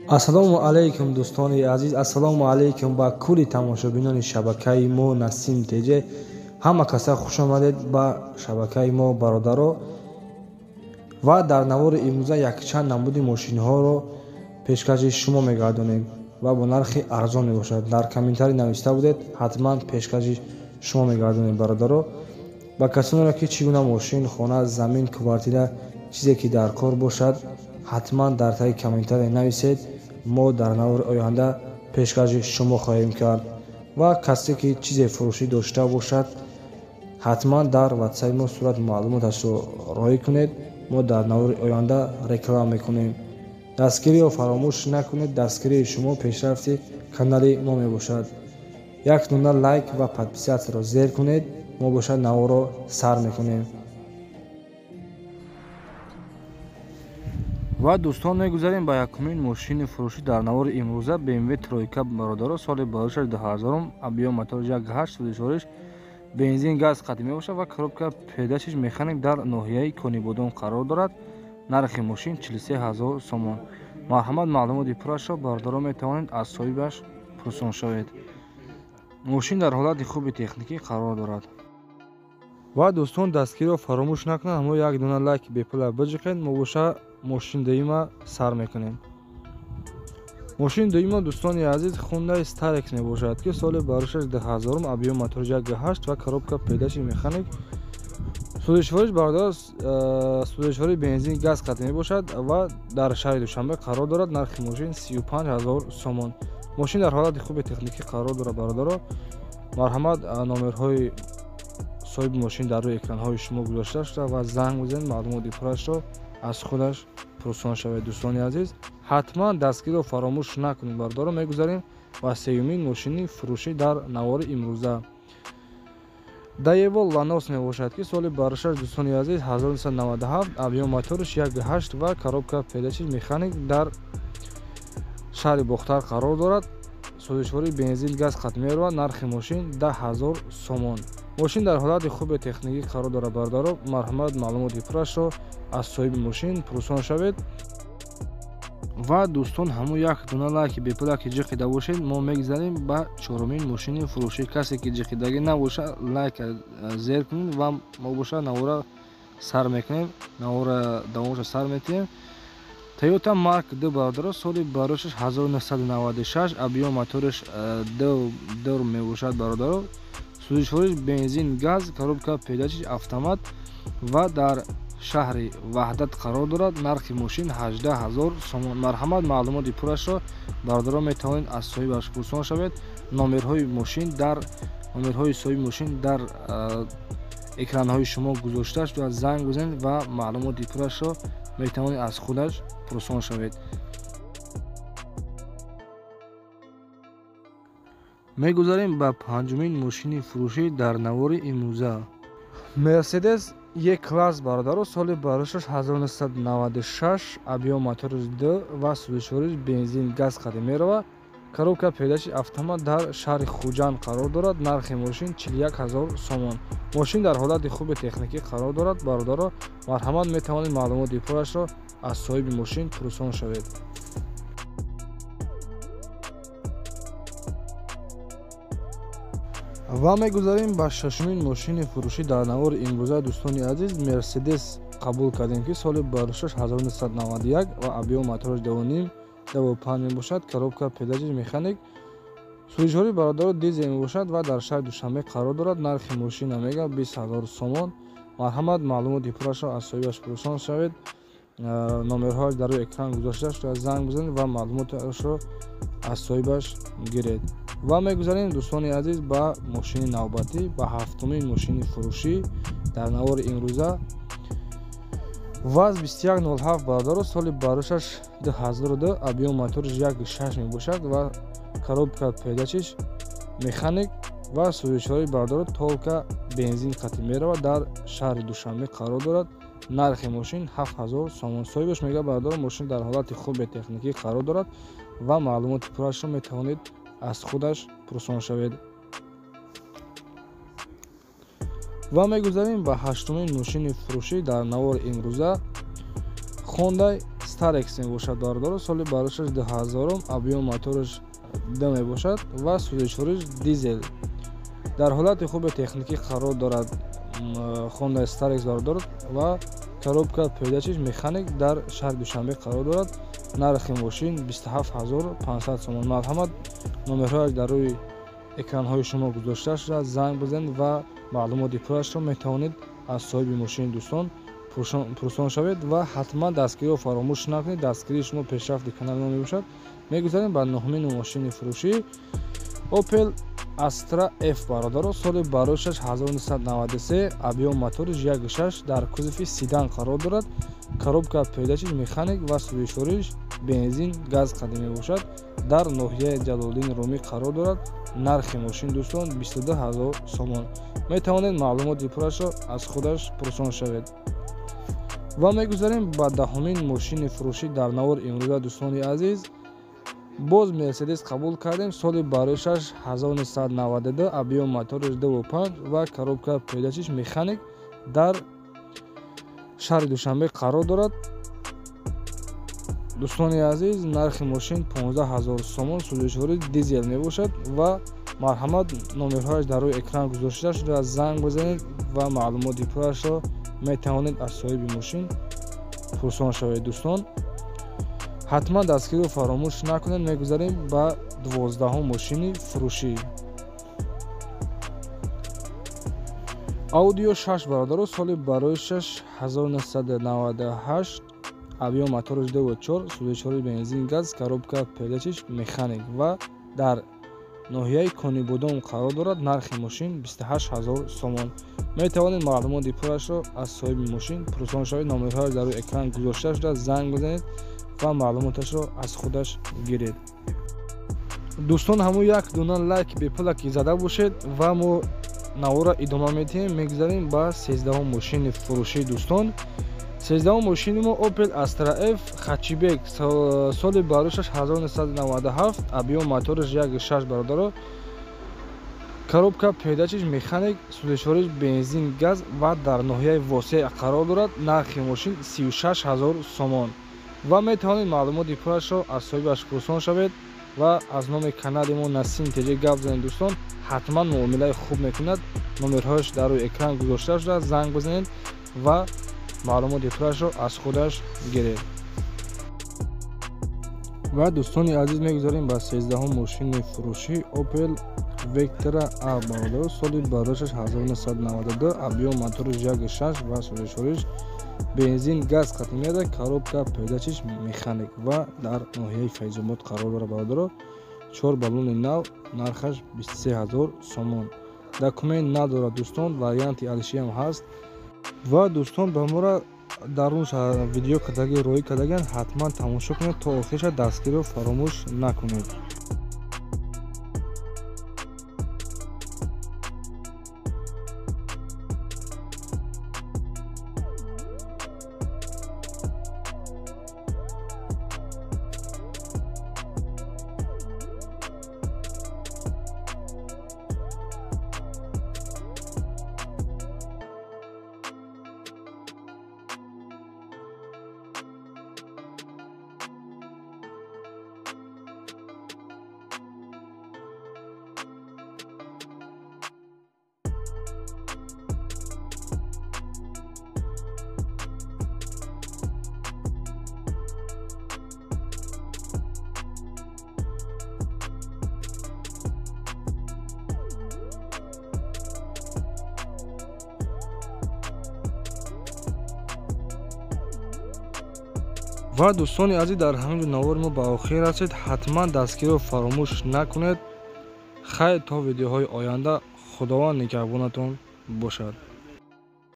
Ассалому алайкум, дӯстони азиз, ассалому алайкум ба кулли тамошобинони шабакаи мо Насим ТЖ. Ҳама каса хуш омадед ба шабакаи мо, бародаро. Ва дар навори имрӯза якчанд намуди мошинҳоро пешкаши шумо мегардонем ва бо нархи арзон мебошад. Дар комментарий нависта будед, ҳатман пешкаши шумо мегардонем, бародаро. Ба касонеро ки чӣ гуна мошин, хона, замин, квартира, чизе ки дар кор бошад, ҳатман дар таги комментарий нависед, мо дар навори оянда пешкаши шумо хоҳем кард. Ва касе ки чизе фурӯшӣ дошта бошад, ҳатман дар ватсапи мо сурат маълумоташро роҳӣ кунед, мо дар навори оянда реклама мекунем. Дастгириро фаромӯш накунед, дастгирии шумо пешрафти канали мо мебошад. Як дона лайк ва подписатсияро зер кунед, мо бошад наворро сар мекунем. Ва дӯстон, мегузарем ба якумин мошини фурӯшӣ дар навори имрӯза, BMW тройка, бародаро, соли 2000, объём мотор 1.8, сӯзишвориш бензин газ қатъи мебошад ва коробка передачиш механик, дар ноҳияи Конибодом қарор дорад. Нархи мошин 43 000 сомон. Марҳамат, маълумоти пуррашро, бародаро, метавонед аз соҳибаш пурсон шавед. Мошин дар ҳолати хуби техникӣ қарор дорад. Ва дӯстон, дастгириро фаромӯш накунед, ҳамо як дона лайк бепула биҷиқед, мо боша мошин дуюма сар мекунем. Мошини дуюма, дӯстони азиз, Hyundai Starex мебошад, ки соли барошаш 2000, объём мотор 1.8 ва коробка передачи механик. Сӯзишвориш, бародар, сӯзишвори бензин газ қатъи мебошад ва дар шаҳри Душанбе қарор дорад. Нархи мошин 35 000 сомон. Мошин дар ҳолати хуби техникӣ қарор дорад, бародаро. Марҳамат, номерҳои соҳиби мошин дар рӯи экранҳои шумо гузошта шуда ва занг бизанед, маълумоти пуррашро аз худаш пурсон шавед. Дӯстони азиз, ҳатман дастгириро фаромӯш накунед, бародаро. Мегузарем ба сеюмин мошини фурӯшӣ дар навори имрӯза. Daewoo Lanos мебошад, ки соли барошаш, дӯстони азиз, 1997, объём моториш 1.8 ва коробка передачи механик, дар шаҳри Бохтар қарор дорад. Сӯзишвории бензин газ қатъ меравад. Нархи мошин 10 000 сомон. Мошин дар ҳолати хуби техникӣ қарор дорад, бародаро. Марҳамат, маълумоти пуррашро аз соҳиби мошин пурсон шавед. Ва дӯстон, ҳамун як дона лайки бепула ки ҷиқида бошед, мо мегузарем ба чорумин мошини фурӯшӣ. Касе ки ҷиқидагӣ набошад, лайк зер кунед ва мо бошад навора сар мекунем, навора давомаша сар метиҳем. Toyota Mark 2, бародаро, соли барошаш 1996, объём моториш 2 мебошад, бародаро. Сӯзишвориш бензин газ, коробка передачиш автомат ва дар шаҳри Ваҳдат қарор дорад. Нархи мошин 18 000 сомон. Марҳамат, маълумоти пуррашро, бародаро, метавонед аз соҳибаш пурсон шавед. Номерҳои мошин дар номерҳои соҳиби мошин дар экранҳои шумо гузошта шуда, занг бизанед ва маълумоти пуррашро метавонед аз худаш пурсон шавед. Мегузарем ба панҷумин мошини фурӯшӣ дар навори имрӯза. Mercedes E-класс, бародаро, соли барошаш 1996, объём моториш 2 ва сӯзишвориш бензин газ қатъи меравад. Коробка передачи автомат, дар шаҳри Хуҷанд қарор дорад. Нархи мошин 41 000 сомон. Мошин дар ҳолати хуби техникӣ қарор дорад, бародаро. Марҳамат, метавонед маълумоти пуррашро аз соҳиби мошин пурсон шавед. Ва мегузарем ба шашумин мошини фурӯшӣ дар навори имрӯза, дӯстони азиз. Мерседес қабул кардем, ки соли барошаш 1991 ва объём мотораш 2.5 2.5 мебошад, коробка передачи механик, сӯзишвории, бародаро, дизел мебошад ва дар шаҳри Душанбе қарор дорад. Нархи мошина мега 20 000 сомон. Марҳамат, маълумоти пуррашро аз соҳибаш пурсон шавед. Номерҳояш дар рӯи экран гузошта шуда, занг бизанед ва маълумоташро аз соҳибаш гиред. Ва мегузарем, дӯстони азиз, ба мошини навбатӣ, ба ҳафтумин мошини фурӯшӣ дар навори имрӯза. ВАЗ 2107, бародаро, соли барошаш 2002, объём моториш 1.6 мебошад ва коробка передачиш механик ва сӯзишвории, бародаро, только бензин қатъи меравад, дар шаҳри Душанбе қарор дорад. Нархи мошин 7000 сомон. Соҳибаш мегӯяд, бародаро, мошин дар ҳолати хуби техникӣ қарор дорад ва маълумоти пуррашро метавонед аз худаш пурсон шавед. Ва мегузарем ба ҳаштумин мошини фурӯшӣ дар навори имрӯза. Honda Starex мебошад бародаро, соли барошаш 2000, объем мотораш 2 мебошад ва сӯзишвориш дизел. Дар ҳолати хуби техникӣ қарор дорад Honda Starex бародаро ва коробка передачиш механик дар шаҳри Душанбе қарор дорад. Нархи мошин 27500 сомон. Марҳамат, номерҳояш дар рӯи экранҳои шумо гузошта шудааст, занг бизанед ва маълумоти пурашро метавонед аз соҳиби мошини дӯстон пурсон шавед ва ҳатман дастгириро фаромӯш накунед. Дастгирии шумо пешрафти канали мо мебошад. Мегузарем ба нуҳумин мошини фурӯшӣ Opel Astra F бародаро, соли барошаш 1993, объем моториш 1.6, дар кузови седан қарор дорад. Коробка передачиш механик ва сӯзишвориш бензин газ қадим мебошад. Дар ноҳияи Ҷалолиддини Румӣ қарор дорад. Нархи мошин дӯстон 22000 сомон. Метавонед маълумоти пурашро аз худаш пурсон шавед. Ва мегузарем ба даҳумин мошини фурӯшӣ дар навор имрӯза дӯстони азиз. Боз Мерседес қабул кардем, соли барошаш 1992, объем моториш 2.5 ва коробка передачиш механик дар шаҳри Душанбе қарор дорад. Дӯстони азиз, нархи мошин 15000 сомон, сӯзишворӣ дизел мебошад ва марҳамат, номерҳояш дар рӯи экран гузошта шудааст, занг бизанед ва маълумоти пурашро метавонед аз соҳиби мошин пурсон шавед. Дӯстон, ҳатман дастгириро фаромӯш накунед. Мегузарем ба 12-ум мошини фурӯшӣ. Audi 6 бародаро, соли барои 1998, объем моториш 2.4, сӯзишвории бензин газ, коробка передачиш механик ва дар ноҳияи Конибодом қарор дорад. Нархи мошин 28000 сомон. Метавонед маълумоти пурашро аз соҳиби мошин пурсон шавед. Номерҳояш дар рӯи экран гузошта шудааст, занг бизанед ва маълумоташро аз худаш гиред. Дӯстон, ҳамун як дона лайк бепула ки зада бошед ва мо навора идома медиҳем. Мегузарем ба 13-ум мошини фурӯшӣ дӯстон. 13-ум мошини мо Opel Astra F хатчибек, соли барошаш 1997, объем моториш 1.6 бародаро, коробка передачиш механик, сӯзишвориш бензин газ ва дар ноҳияи Восеъ қарор дорад. Нархи мошин 36000 сомон ва метавонед маълумоти пурашро аз соҳибаш пурсон шавед ва аз номи канали мо Насим ТЖ гап занед. Дӯстон, ҳатман муомилаи хуб мекунад. Номерҳояш дар рӯи экран гузошта шудааст, занг бизанед ва маълумоти пурашро аз худаш гиред. Ва дӯстони азиз, мегузарем ба 13-ум мошини фурӯшӣ Opel Vectra A бародаро, соли барошаш 1992, объем моториш 1.6 ва сӯзишвориш бензин газ қатимеда, коробка передачиш механик ва дар ноҳияи Файзобод қарор дорад бародаро. 4 баллони нав, нархаш 23000 сомон. Документ надорад дӯстон, варианти алишиам ҳаст. Ва дӯстон, ба мора дарун видео кадаги роӣ кардагиан, ҳатман тамошо кунед то охирша, дастгириро фаромӯш накунед. Ва дӯстони азиз, дар ҳамин ҷо навори мо ба охир расид. Ҳатман дастгириро фаромӯш накунед. Хайр, то видеоҳои оянда, Худованд нигаҳбонатон бошад.